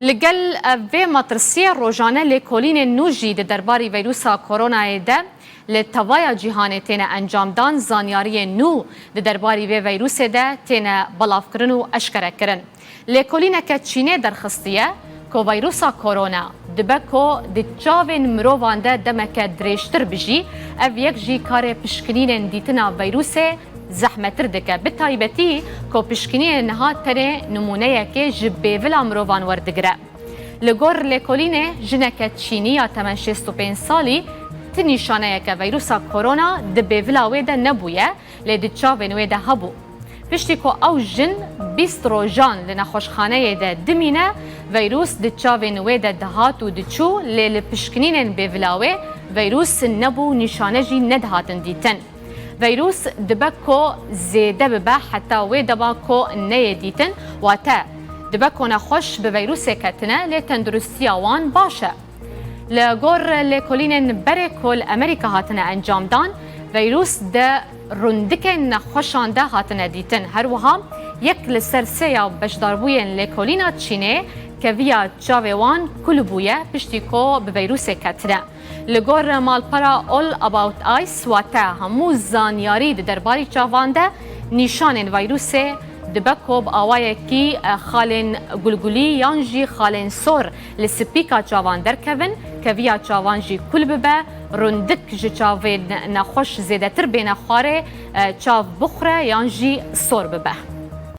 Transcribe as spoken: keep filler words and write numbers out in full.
Li gel vê metirsiyê rojane lêkolînên nû jî di derbarî vîrusa koronayê de li tevaya cîhanê têne encamdan, zanyariyên nû di derbarî vê vîrusê de têne belavkirin û eşkerekirin. Lêkolîneke Çînê derxistiye ku vîrusa korona dibe ku di çavên mirovan de demeke dirêjtir bijî, ev yek jî karê pişkinînên dîtina vîrusê zehmetir dike, bi taybetî ku pişkinînê niha tenê nimûneyekê ji bêvila mirovan werdigire. Li gor lêkolînê, jineke Çînî ya temen şêst û pênc salî ti nîşaneyeke vîrusa korona di bêvila wê de nebûye, lê di çavên wê de hebû. Piştî ku ew jin bîst rojan li nexweşxaneyê de dimîne, vîrus di çavên wê de dihat û diçû, lê li pişkinînên bêvila wê vîrus nebû, nîşane jî nedihatin dîtin. Vîrus dibe ku zêde bibe heta wê dema ku neyê dîtin, wate dibe ku nexweş bi vîrusê ketine, lê tenduristiya wan baş e. Li gor lêkolînên berê ku li Amerîka hatine encamdan, vîrus di rûndikên nexweşan de hatine dîtin. Her wiha yek li ser sê ya beşdarbûyên lêkolîna Çînê keviya çavê wan kul bûye, piştî ku bi vîrusê ketine. Li gor malpera All About Eyes, wate hemû zanyarî di derbarî çavan de, nîşanên vîrusê dibe ku bi awayekî, e, xalên gulgulî yan jî xalên sor li sipîka çavan derkevin, keviya çavan jî kul bibe, rûndik ji çavên nexweş zêdetir bêne xwarê, e, çav bixwire yan jî sor bibe.